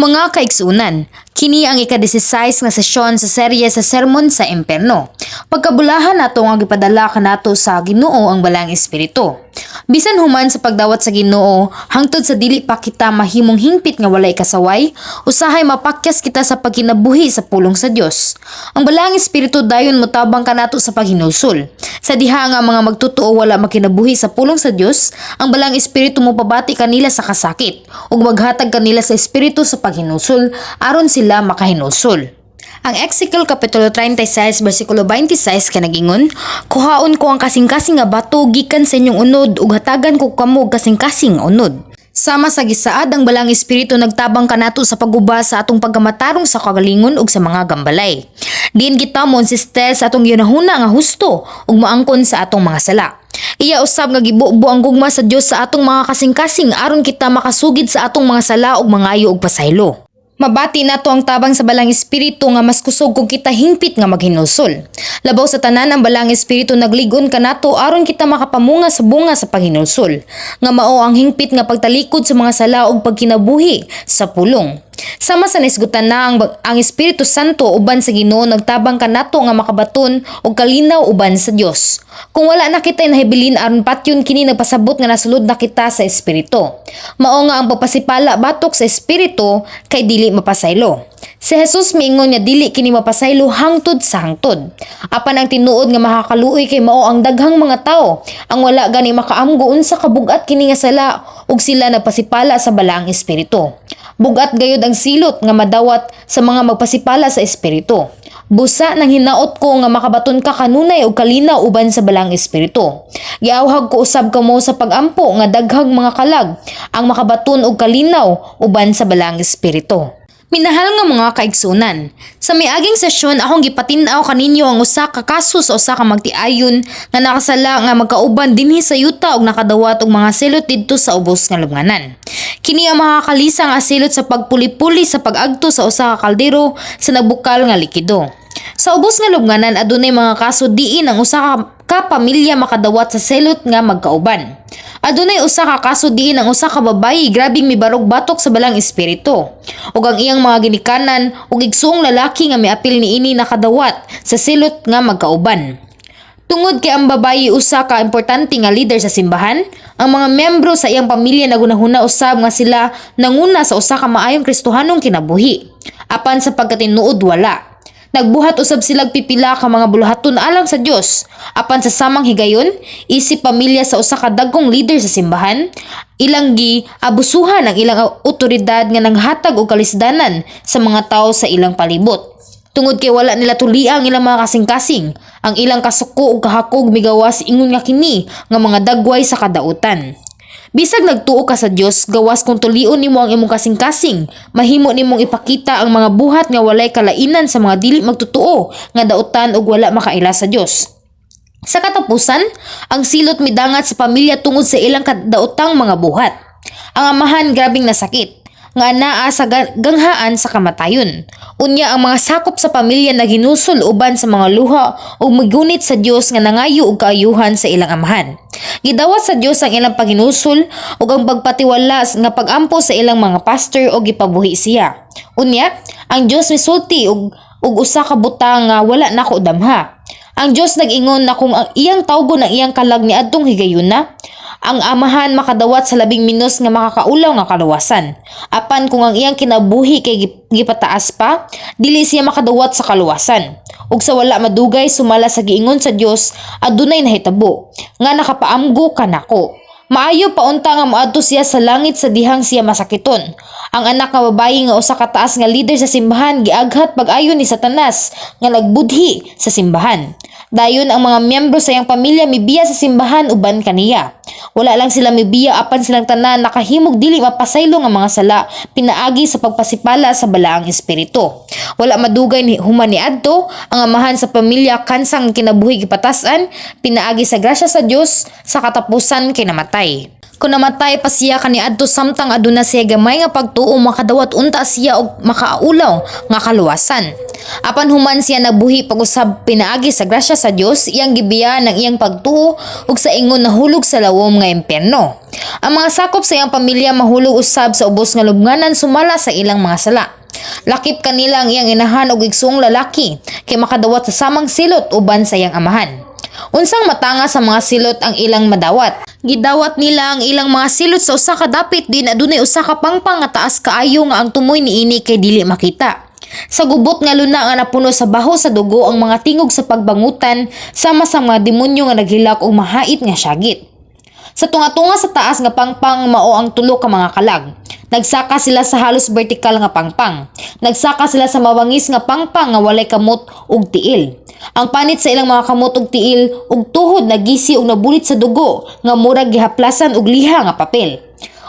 Mga kaigsuonan, kini ang ika-16 nga sesyon sa serye sa Sermon sa Impierno. Pagkabulahan nato nga gipadala kanato sa Ginoo ang Balaang Espiritu. Bisan human sa pagdawat sa Ginoo, hangtod sa dili pa kita mahimong hingpit nga walay kasaway, usahay mapakyas kita sa pagkinabuhi sa pulong sa Dios. Ang Balaang Espiritu dayon motabang kanato sa paghinulsol. Sa diha nga ang mga magtotoo wala makinabuhi sa pulong sa Dios, ang Balaang Espiritu mopabati kanila sa kasakit ug maghatag kanila sa espiritu sa paghinulsol aron sila makahinulsol. Ang Ezekiel Kapitulo 36 versikulo 26 kay nagingon, "Kuhaon ko ang kasing-kasing nga bato gikan sa inyong unod ug hatagan ko kamo og kasing-kasing nga unod." Sama sa gisaad, ang Balaang Espiritu nagtabang kanato sa pagguba sa atong pagkamatarong sa kagalingon ug sa mga gambalay. Diin kita mo insiste sa atong gihunahuna nga husto ug moangkon sa atong mga sala. Iya usab nga gibubo ang gugma sa Dios sa atong mga kasing-kasing aron kita makasugid sa atong mga sala ug mangayo og pasaylo. Mabati nato ang tabang sa Balaang Espiritu nga mas kusog kung kita hingpit nga maghinulsol. Labaw sa tanan, ang Balaang Espiritu naglig-on kanato aron kita makapamunga sa bunga sa paghinulsol, nga mao ang hingpit nga pagtalikod sa mga sala ug pagkinabuhi sa pulong. Sama sa naisgutan na, ang Espiritu Santo uban sa Ginoo nagtabang kanato nga makabaton og kalinaw uban sa Dios. Kung wala na kita nahibilin aron patyon kini, nagpasabot nga nasulod na kita sa Espiritu. Mao nga ang pagpasipala batok sa Espiritu kay dili mapasaylo. Si Jesus miingon nga dili kini mapasaylo hangtod sa hangtod. Apan ang tinuod nga makakaluoy kay mao ang daghang mga tawo ang wala gani makaamgo unsa kabugat kini nga sala ug sila nagpasipala sa Balaang Espiritu. Bugat gayud ang silot nga madawat sa mga magpasipala sa Espiritu. Busa nang hinaot ko nga makabaton ka kanunay og kalinaw uban sa Balaang Espiritu. Giawhag ko usab kamo sa pagampo nga daghang mga kalag ang makabaton og kalinaw uban sa Balaang Espiritu. Minahal nga mga kaigsuonan, sa miaging sesyon akong gipatin-aw kaninyo ang usa ka kaso sa usa ka magtiayon nga nakasala nga magkauban dinhi sa yuta ug nakadawat og mga silot didto sa ubos nga lubnganan. Kini ang makakalisa nga silot sa pagpuli-puli sa pag-agto sa usa ka kaldero sa nagbukal nga likido. Sa ubos nga lubnganan, adunay mga kaso diin ang usa ka pamilya makadawat sa silot nga magkauban. Adunay usa ka kaso diin ang usa ka babayi grabing mibarog batok sa Balaang Espiritu. Ug ang iyang mga ginikanan ug igsuong lalaki nga miapil niini nakadawat sa silot nga magkauban. Tungod kay ang babayi usa ka importante nga leader sa simbahan, ang mga miyembro sa iyang pamilya nagunahuna usab nga sila nanguna sa usa ka maayong Kristohanong kinabuhi. Apan sa pagkatinuod, wala. Nagbuhat usab silag pipila ka mga buluhaton alang sa Dios. Apan sa samang higayon, isip pamilya sa usa ka dagkong leader sa simbahan, ilang gi abusuhan ang ilang otoridad nga nanghatag og kalisdanan sa mga tawo sa ilang palibot. Tungod kay wala nila tulia ang ilang mga kasing-kasing, ang ilang kasuko ug kahakog migawas ingon nga kini nga mga dagway sa kadautan. Bisag nagtuo ka sa Dios, gawas kung tulion nimo ang imong kasing-kasing, mahimo nimong ipakita ang mga buhat nga walay kalainan sa mga dili magtotoo nga dautan ug wala makaila sa Dios. Sa katapusan, ang silot midangat sa pamilya tungod sa ilang kadaotang mga buhat. Ang amahan grabing nasakit, nga anaa sa ganghaan sa kamatayon. Unya ang mga sakop sa pamilya naghinulsol uban sa mga luha ug migunit sa Dios nga nangayo og kaayuhan sa ilang amahan. Gidawat sa Dios ang ilang paghinulsol ug ang pagpatiwala nga pagampo sa ilang mga pastor ug gipabuhi siya. Unya, ang Dios misulti og usa ka butang nga wala nako damha. Ang Dios nag-ingon na kung ang iyang tawgon ang iyang kalag niadtong higayuna, ang amahan makadawat sa labing minos nga makakaulaw nga kaluwasan. Apan kung ang iyang kinabuhi kay gipataas pa, dili siya makadawat sa kaluwasan. Ug sa wala madugay, sumala sa giingon sa Dios, adunay nahitabo nga nakapaamgo kanako. Maayo pa unta nga moadto siya sa langit sa dihang siya masakiton. Ang anak nga babayi nga usa ka taas nga leader sa simbahan giaghat pag-ayo ni Satanas nga nagbudhi sa simbahan. Dayon ang mga miyembro sa iyang pamilya mibiya sa simbahan uban kaniya. Wala lang sila mibiya, apan silang tanan nakahimog dili mapasaylo nga mga sala pinaagi sa pagpasipala sa Balaang Espiritu. Wala madugay ni human niadto, ang amahan sa pamilya kansang kinabuhi gipatas-an pinaagi sa grasya sa Dios, sa katapusan kinamatay. Kung namatay pa siya kaniadto samtang aduna siya gamay nga pagtuo, makadawat unta siya og makaulaw nga kaluwasan. Apan human siya nabuhi pag-usab pinaagi sa grasya sa Dios, iyang gibiyaan ang iyang pagtuo ug sa ingon nahulog sa lawom nga impyerno. Ang mga sakop sa iyang pamilya mahulog usab sa ubos nga lubnganan sumala sa ilang mga sala. Lakip kanila ang iyang inahan ug igsuong lalaki kay makadawat sa samang silot uban sa iyang amahan. Unsang matanga sa mga silot ang ilang madawat? Gidawat nila ang ilang mga silot sa usa ka dapit din adunay usa ka pangpang nga taas kaayo nga ang tumoy niini kay dili makita. Sa gubot nga luna nga napuno sa baho sa dugo ang mga tingog sa pagbangutan sama sa mga demonyo nga naghilak og mahait nga syagit. Sa tunga-tunga sa taas nga pangpang mao ang tulo ka mga kalag. Nagsaka sila sa halos vertikal nga pangpang. Nagsaka sila sa mawangis nga pangpang nga walay kamot ug tiil. Ang panit sa ilang mga kamot ug tiil ug tuhod nagisi ug nabulit sa dugo nga murag gihaplasan og liha nga papel.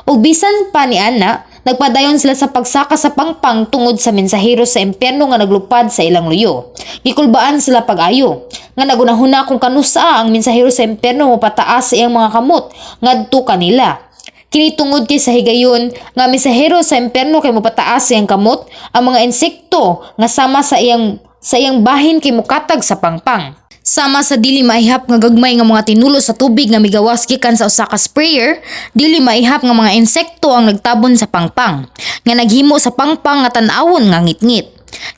Ug bisan pa ni ana, nagpadayon sila sa pagsaka sa pangpang tungod sa mensahero sa impyerno nga naglupad sa ilang luyo. Gikulbaan sila pag-ayo nga nagunahuna kung kanusa ang mensahero sa impyerno mopataas sa iyang mga kamot ngadto kanila. Kini tungod kay sa higayon nga mensahero sa impyerno kay mopataas sa iyang kamot, ang mga insekto nga sama sa iyang bahin kay mokatag sa pangpang. Sama sa dili maihap nga gagmay nga mga tinulo sa tubig nga migawas gikan sa usa ka sprayer, dili maihap nga mga insekto ang nagtabon sa pangpang, nga naghimo sa pangpang nga tan-awon nga ngitngit.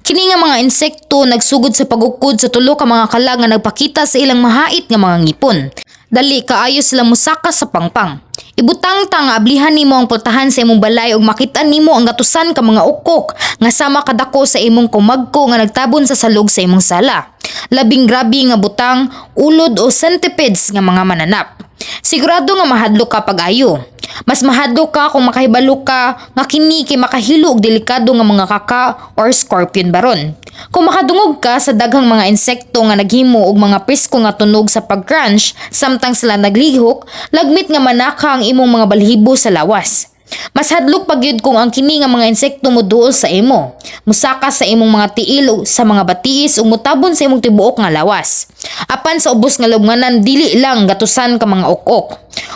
Kini nga mga insekto nagsugod sa pagukod sa tulo ka mga kalag nga nagpakita sa ilang mahait nga mga ngipon. Dali kaayo sila mosaka sa pangpang. Ibutang ta nga ablihan nimo ang pultahan sa imong balay ug makita nimo ang gatusan ka mga ukok nga sama kadako sa imong kumagko nga nagtabon sa salog sa imong sala. Labing grabe nga butang, ulod o centipedes nga mga mananap. Sigurado nga mahadlok ka pag-ayo. Mas mahadlok ka kung makahibalo ka nga kini kay makahilo og delikado nga mga kaka or scorpion baron. Kung makadungog ka sa daghang mga insekto nga naghimo og mga presko nga tunog sa pag-crunch samtang sila naglihok, lagmit nga manaka ang imong mga balhibo sa lawas. Mas hadlok pa gyud kung ang kini nga mga insekto moduol sa imo. Musaka sa imong mga tiil o sa mga batiis ug motabon sa imong tibuok nga lawas. Apan sa ubos nga lubnganan, dili lang gatusan ka mga ok-ok.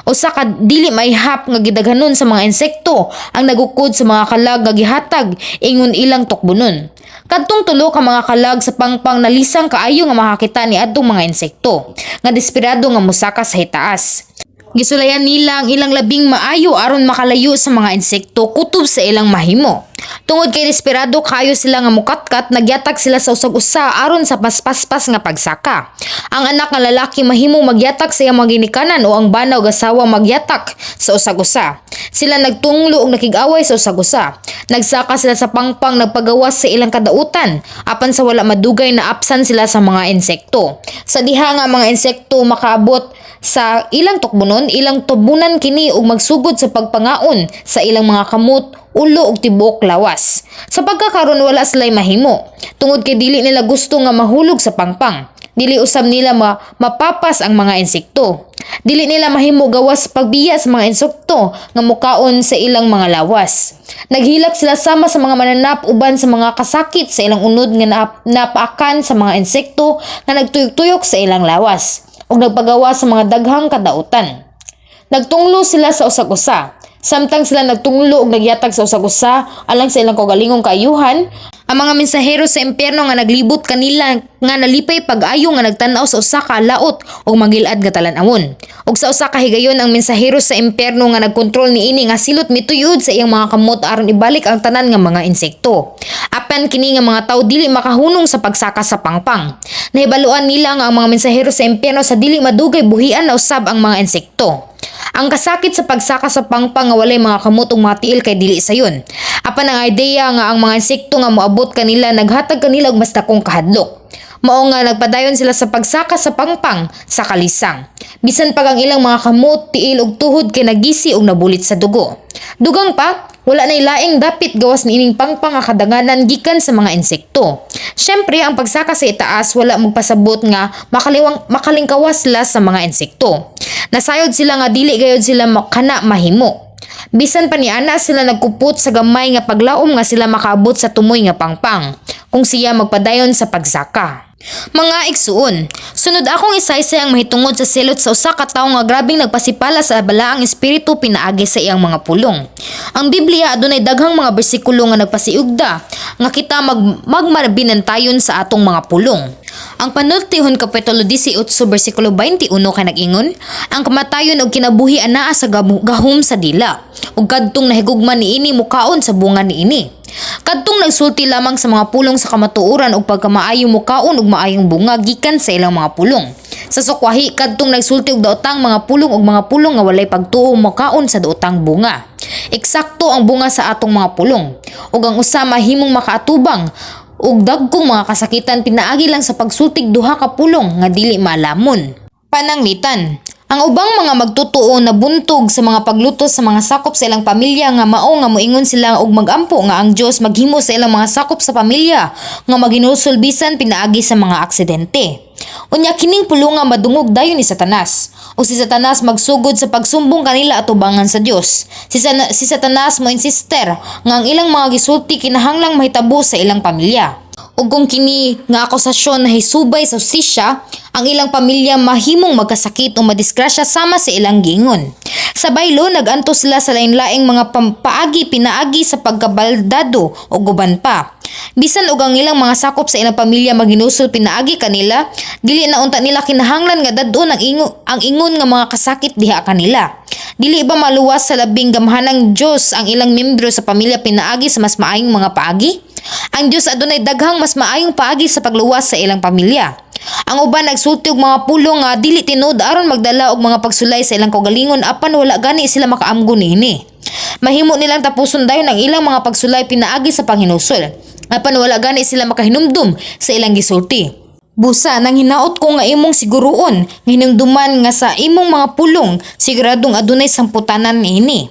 Usa ka dili maihap nga gidaghanon sa mga insekto ang nagukod sa mga kalag nga gihatag ingon ilang tukbonon. Kadtong tulo ka mga kalag sa pangpang nalisang kaayo nga makakita ni adtong mga insekto nga desperado nga mosaka sa hitaas. Gisulayan nila ang ilang labing maayo aron makalayo sa mga insekto kutob sa ilang mahimo. Tungod kay desperado kaayo sila nga mukatkat, nagyatag sila sa usag-usa aron sa paspaspas nga pagsaka. Ang anak nga lalaki mahimong magyatak sa iyang mga ginikanan o ang bana ug asawa magyatak sa usag-usa. Sila nagtunglo og nakig-away sa usag-usa. Nagsaka sila sa pangpang, nagpagawas sa ilang kadautan, apan sa wala madugay naapsan sila sa mga insekto. Sa diha nga mga insekto makaabot sa ilang tukbonon, ilang tubunan kini ug magsugod sa pagpangaon sa ilang mga kamot, ulo ug tibuok lawas. Sa pagkakaron, wala sila'y mahimo. Tungod kay dili nila gusto nga mahulog sa pangpang. Dili usab nila mapapas ang mga insekto. Dili nila mahimo gawas sa pagbiya sa mga insekto nga mukaon sa ilang mga lawas. Naghilak sila sama sa mga mananap uban sa mga kasakit sa ilang unod nga napaakan sa mga insekto nga nagtuyok-tuyok sa ilang lawas ug nagpagawa sa mga daghang kadautan. Nagtunglo sila sa usag-usa. Samtang sila nagtunglo ug nagyatag sa usag-usa alang sa ilang kaugalingong kaayuhan, ang mga mensahero sa impyerno nga naglibot kanila nga nalipay pag-ayo nga nagtan-aw sa usa ka laot ug magilad nga talan-awon. Ug sa usa ka higayon, ang mensahero sa impyerno nga nagkontrol niini nga silot mituyod sa iyang mga kamot aron ibalik ang tanan nga mga insekto. Apan kini nga mga tawo dili makahunong sa pagsaka sa pangpang. Nahibaluan nila nga ang mga mensahero sa impyerno sa dili madugay buhian na usab ang mga insekto. Ang kasakit sa pagsaka sa pangpang nga walay mga kamot ug mga tiil kay dili sayon. Apan ang ideya nga ang mga insekto nga moabot kanila naghatag kanila og mas dakong kahadlok. Mao nga nagpadayon sila sa pagsaka sa pangpang sa kalisang. Bisan pag ang ilang mga kamot, tiil ug tuhod kay nagisi ug nabulit sa dugo. Dugang pa, wala nay laing dapit gawas niining pangpang nga kadanganan gikan sa mga insekto. Syempre, ang pagsaka sa itaas wala magpasabot nga makalingkawas sila sa mga insekto. Nasayod sila nga dili gayod sila kana mahimo. Bisan pa ni ana, sila nagkupot sa gamay nga paglaom nga sila makaabot sa tumoy nga pangpang kung siya magpadayon sa pagsaka. Mga igsuon, sunod akong isaysay ang mahitungod sa silot sa usa ka tawo nga grabeng nagpasipala sa balaang espiritu pinaagi sa iyang mga pulong. Ang Biblia adunay daghang mga bersikulo nga nagpasiugda nga kita magmabinantayon sa atong mga pulong. Ang Panultihon kapitulo 18 bersikulo 21 kay nag-ingon, "Ang kamatayon ug kinabuhi anaa sa gahom sa dila, ug kadtong nahigugma niini mukaon sa bunga niini." Kadtong nagsulti lamang sa mga pulong sa kamatuoran ug pagkamaayo mukaon og maayong bunga gikan sa ilang mga pulong. Sa sukwahi, kadtong nagsulti og daotang mga pulong ug mga pulong nga walay pagtuo mukaon sa daotang bunga. Eksakto ang bunga sa atong mga pulong. Ug ang usa mahimong makaatubang og dagkong mga kasakitan pinaagi lang sa pagsultig duha ka pulong nga dili maalamon. Pananglitan, ang ubang mga magtotoo nabuntog sa mga paglutos sa mga sakop sa ilang pamilya nga mao nga moingon sila og magampo nga ang Dios maghimo sa ilang mga sakop sa pamilya nga maghinulsol bisan pinaagi sa mga aksidente. Unya kining pulunga madungog dayon ni Satanas. O si Satanas magsugod sa pagsumbong kanila atubangan sa Dios. Si Satanas mo insister nga ang ilang mga gisulti kinahanglang mahitabo sa ilang pamilya. Ug kung kini nga akusasyon nahisubay sa hustisya, ang ilang pamilya mahimong magkasakit o madisgrasya sama sa ilang giingon. Sa baylo, nag-antos sila sa lain-laing mga paagi pinaagi sa pagkabaldado o guban pa. Bisan og ang ilang mga sakop sa ilang pamilya maghinulsol pinaagi kanila, dili na unta nila kinahanglan nga dad-on ang ingon nga mga kasakit diha kanila. Dili ba maluwas sa labing gamhanang Dios ang ilang membro sa pamilya pinaagi sa mas maayong mga paagi? Ang Dios adunay daghang mas maayong paagi sa pagluwas sa ilang pamilya. Ang uban nagsulti og mga pulong nga dili tinuod aron magdala og mga pagsulay sa ilang kaugalingon, apan wala gani sila makaamgo niini. Mahimo nilang tapuson dayon ang ilang mga pagsulay pinaagi sa panghinulsol. Apan wala gani sila makahinumdum sa ilang gisulti. Busa, nang hinaot ko nga imong siguruon, nga hinumduman nga sa imong mga pulong, siguradong adunay samputanan niini.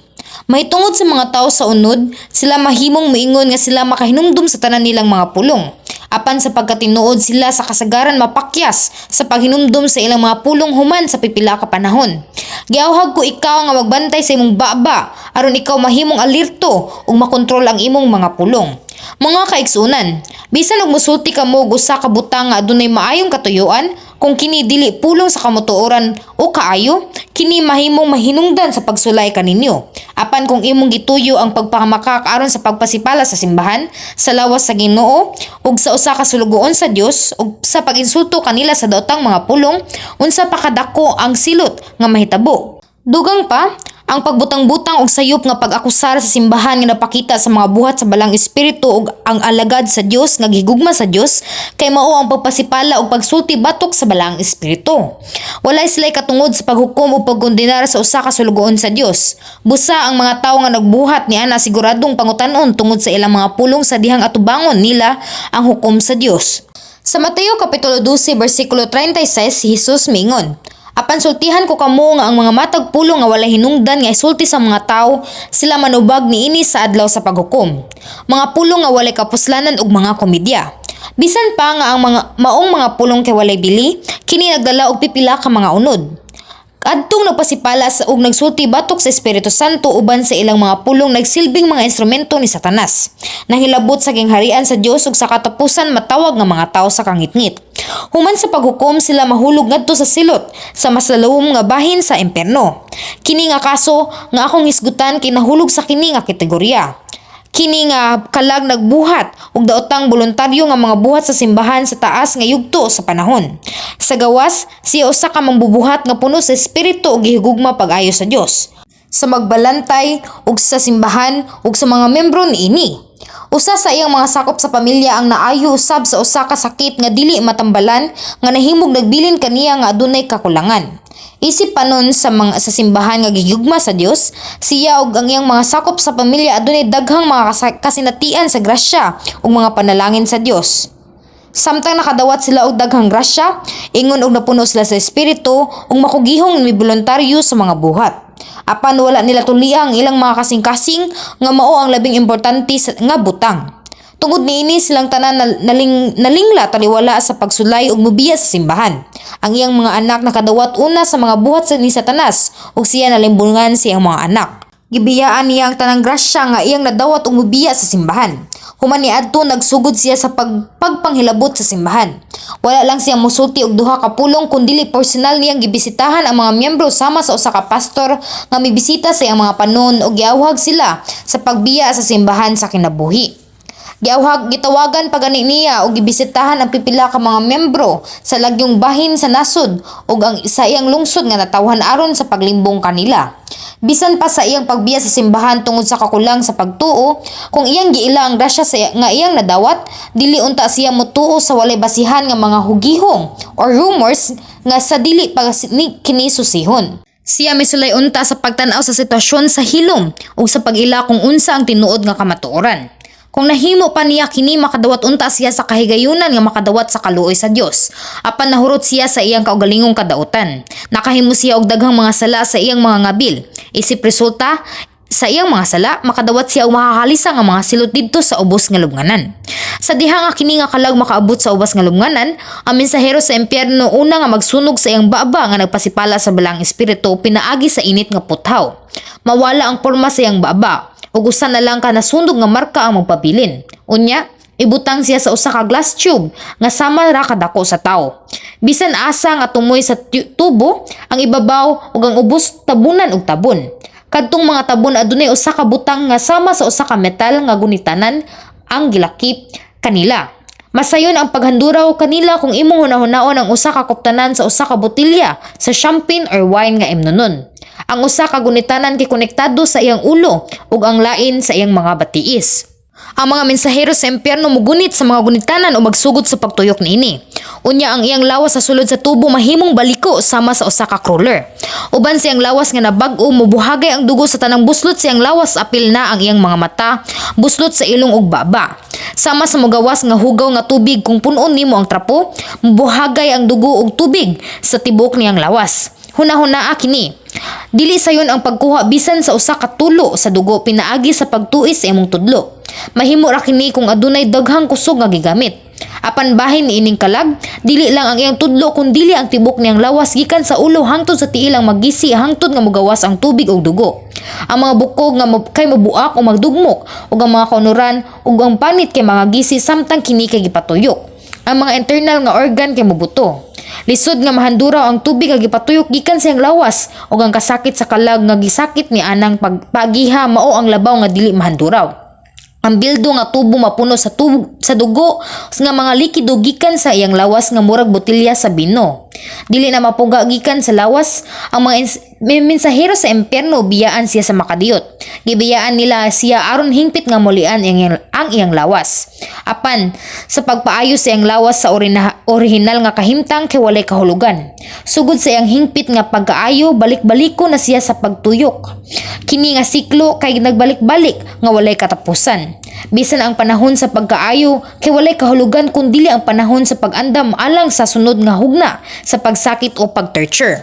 Mahitungod sa mga tao sa unod, sila mahimong moingon nga sila makahinumdum sa tanan nilang mga pulong. Apan sa pagkatinuod, sila sa kasagaran mapakyas sa paghinumdum sa ilang mga pulong human sa pipila ka panahon. Giawhag ko ikaw nga magbantay sa imong baba aron ikaw mahimong alerto ug makontrol ang imong mga pulong. Mga kaigsunan, bisan og musulti kamo og usa ka butang nga adunay maayong katuyuan, kung kini dili pulong sa kamatuoran o kaayo, kini mahimong mahinungdan sa pagsulay kaninyo. Apan kung imong gituyo ang pagpahamakak aron sa pagpasipala sa simbahan, sa lawas sa Ginoo ug sa usa ka sulugoon sa Dios ug sa pag-insulto kanila sa daotang mga pulong, unsa pa kadako ang silot nga mahitabo? Dugang pa, ang pagbutang-butang og sayop nga pag-akusar sa simbahan nga napakita sa mga buhat sa balang espiritu ug ang alagad sa Dios nga gihigugma sa Dios kay mao ang pagpasipala ug pagsulti batok sa balang espiritu. Walay sila'y katungod sa paghukom o pagkondenar sa usa ka sulugoon sa Dios. Busa ang mga tawo nga nagbuhat niana siguradong pangutan-on tungod sa ilang mga pulong sa dihang atubangon nila ang hukom sa Dios. Sa Mateo kapitulo 12 bersikulo 36, si Jesus miingon, "Apan sultihan ko kamo nga ang mga matag pulong nga walay hinungdan nga isulti sa mga tawo, sila manubag niini sa adlaw sa paghukom." Mga pulong nga walay kapuslanan ug mga komedya. Bisan pa nga ang mga maong mga pulong kay walay bili, kini nagdala og pipila ka mga unod. Adtong nagpasipala sa ug nagsulti batok sa Espiritu Santo uban sa ilang mga pulong nagsilbing mga instrumento ni Satanas. Nahilabot sa gingharian sa Dios ug sa katapusan matawag nga mga tawo sa kangitngit. Human sa paghukom, sila mahulog ngadto sa silot sa mas lalawom nga bahin sa impierno. Kini nga kaso nga akong hisgutan kay nahulog sa kini nga kategorya. Kini nga kalag nagbuhat og daotang boluntaryo nga mga buhat sa simbahan sa taas nga yugto sa panahon. Sa gawas, siya usa ka mambubuhat nga puno sa espiritu ug gihigugma pag-ayo sa Dios, sa magbalantay ug sa simbahan ug sa mga membro niini. Usa sa iyang mga sakop sa pamilya ang naayo usab sa usa ka sakit nga dili matambalan nga nahimog nagbilin kaniya nga adunay kakulangan. Isip panon sa mga sa simbahan nga gihigugma sa Dios, siya ug ang iyang mga sakop sa pamilya adunay daghang mga kasinatian sa grasya ug mga panalangin sa Dios. Samtang nakadawat sila og daghang grasya, ingon og napuno sila sa espiritu ug makugihong miboluntaryo sa mga buhat. Apan wala nila tuliang ang ilang mga kasing-kasing nga mao ang labing importante nga butang. Tungod niini, silang tanan nalingla taliwala sa pagsulay ug mubiya sa simbahan. Ang iyang mga anak nakadawat una sa mga buhat sa ni Satanas ug siya nalimbungan sa iyang mga anak. Gibiyaan niya ang tanang grasya nga iyang nadawat ug mobiya sa simbahan. Human niadto, nagsugod siya sa pagpanghilabot sa simbahan. Wala lang siya musulti og duha ka pulong kun dili personal niyang gibisitahan ang mga miyembro sama sa usa ka pastor nga mibisita sa iyang mga panon ug giawhag sila sa pagbiya sa simbahan sa kinabuhi. Giawhag, gitawagan pa gani niya og gibisitahan ang pipila ka mga miyembro sa lagyong bahin sa nasod ug ang sa iyang lungsod nga natawhan aron sa paglimbong kanila. Bisan pa sa iyang pagbiya sa simbahan tungod sa kakulang sa pagtuo, kung iyang giila ang grasya nga iyang nadawat, dili unta siya motuo sa walay basihan nga mga hugihong or rumors nga sa dili pa ni kini susihon. Siya misulay unta sa pagtan-aw sa sitwasyon sa hilom ug sa pag-ila kung unsa ang tinuod nga kamatuoran. Kung nahimo pa niya kini, makadawat unta siya sa kahigayunan nga makadawat sa kaluoy sa Dios. Apan nahurot siya sa iyang kaugalingong kadautan. Nakahimo siya og daghang mga sala sa iyang mga ngabil. Isip resulta sa iyang mga sala, makadawat siya og makakalisa nga mga silot didto sa ubos nga lubnganan. Sa diha nga kini nga kalag makaabot sa ubos nga lubnganan, ang mensahero sa impyerno una nga magsunog sa iyang baba nga nagpasipala sa Balaang Espiritu pinaagi sa init nga puthaw. Mawala ang porma sa iyang baba ug usa na lang ka nasunog nga marka ang magpabilin. Unya, ibutang siya sa usa ka glass tube nga sama ra kadako sa tawo. Bisan asa nga tumoy sa tubo, ang ibabaw ug ang ubos tabunan og tabon. Kadtong mga tabon adunay usa ka butang nga sama sa usa ka metal nga gunitanan ang gilakip kanila. Masayon ang paghanduraw kanila kung imong hunahunaon ang usa ka kuptanan sa usa ka botelya sa champagne or wine nga imnonon. Ang usa ka gunitanan kay konektado sa iyang ulo ug ang lain sa iyang mga batiis. Ang mga mensahero sa impyerno mugunit sa mga gunitanan o magsugod sa pagtuyok niini. Unya, ang iyang lawas sa sulod sa tubo mahimong baliko sama sa usa ka crawler. Uban sa iyang lawas nga nabag-o, mubuhagay ang dugo sa tanang buslot sa iyang lawas, apil na ang iyang mga mata, buslot sa ilong ug baba. Sama sa mugawas nga hugaw nga tubig kung punon nimo ang trapo, mubuhagay ang dugo ug tubig sa tibuok niyang lawas. Hunahunaa kini. Dili sayon ang pagkuha bisan sa usa ka tulo sa dugo pinaagi sa pagtuis sa imong tudlo. Mahimo ra kini kung adunay daghang kusog nga gigamit. Apan bahin niining kalag, dili lang ang iyang tudlo kun dili ang tibok niyang lawas gikan sa ulo hangtod sa tiil ang magisi hangtod nga mogawas ang tubig ug dugo. Ang mga bukog nga kay mabuak o magdugmok ug ang mga kaunuran ug ang panit kay mga gisi samtang kini kay gipatuyok. Ang mga internal nga organ kay mobuto. Lisod nga mahanduraw ang tubig nga gipatuyok gikan sa iyang lawas ug ang kasakit sa kalag nga gisakit ni anang pagpagiha mao ang labaw nga dili mahanduraw. Ang bildo nga tubo mapuno sa dugo nga mga likido gikan sa iyang lawas nga murag botelya sa bino. Dili na mapuga gikan sa lawas ang mga mensahero sa impyerno, biyaan siya sa makadiyot. Gibiyaan nila siya aron hingpit nga mulian ang iyang lawas. Apan sa pagpaayo sa iyang lawas sa orihinal nga kahimtang kay walay kahulugan. Sugod sa iyang hingpit nga pagkaayo, balik-baliko na siya sa pagtuyok. Kini nga siklo kay nagbalik-balik nga walay katapusan. Bisan ang panahon sa pagkaayo kay walay kahulugan kun dili ang panahon sa pag-andam alang sa sunod nga hugna sa pagsakit o pag-torture.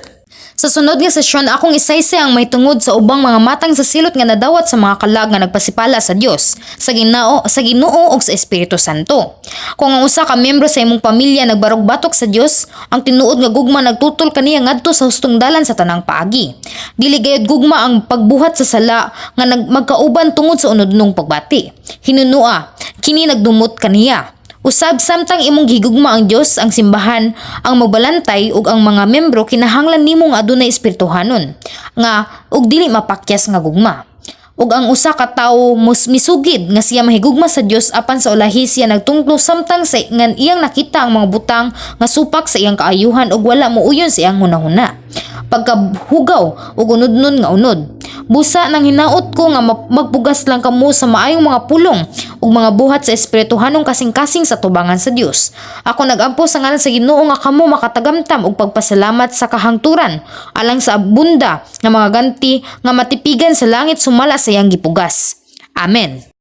Sa sunod nga sesyon, akong isaysay ang mahitungod sa ubang mga matang sa silot nga nadawat sa mga kalag nga nagpasipala sa Dios, sa Ginoo ug sa Espiritu Santo. Kung ang usa ka miyembro sa imong pamilya nagbarog-batok sa Dios, ang tinuod nga gugma nagtutol kaniya ngadto sa hustong dalan sa tanang paagi. Dili gayud gugma ang pagbuhat sa sala nga magkauban tungod sa unodnong pagbati. Hinunua, kini nagdumot kaniya. Usab, samtang imong gigugma ang Dios, ang simbahan, ang magbalantay ug ang mga membro, kinahanglan nimo nga adunay espirituhanon nga ug dili mapakyas nga gugma. Ug ang usa ka tawo misugid nga siya mahigugma sa Dios apan sa ulahi siya nagtungklo samtang sa ngan iyang nakita ang mga butang nga supak sa iyang kaayuhan ug wala muuyon sa iyang hunahuna. Pagkahugaw ug unodnon nga unod. Busa nang hinaot ko nga magpugas lang kamo sa maayong mga pulong ug mga buhat sa espirituhanong kasing-kasing sa tubangan sa Dios. Ako nagampo sa ngalan sa Ginoo nga kamo makatagamtam og pagpasalamat sa kahangturan alang sa abunda nga mga ganti nga matipigan sa langit sumala sa iyang gipugas. Amen.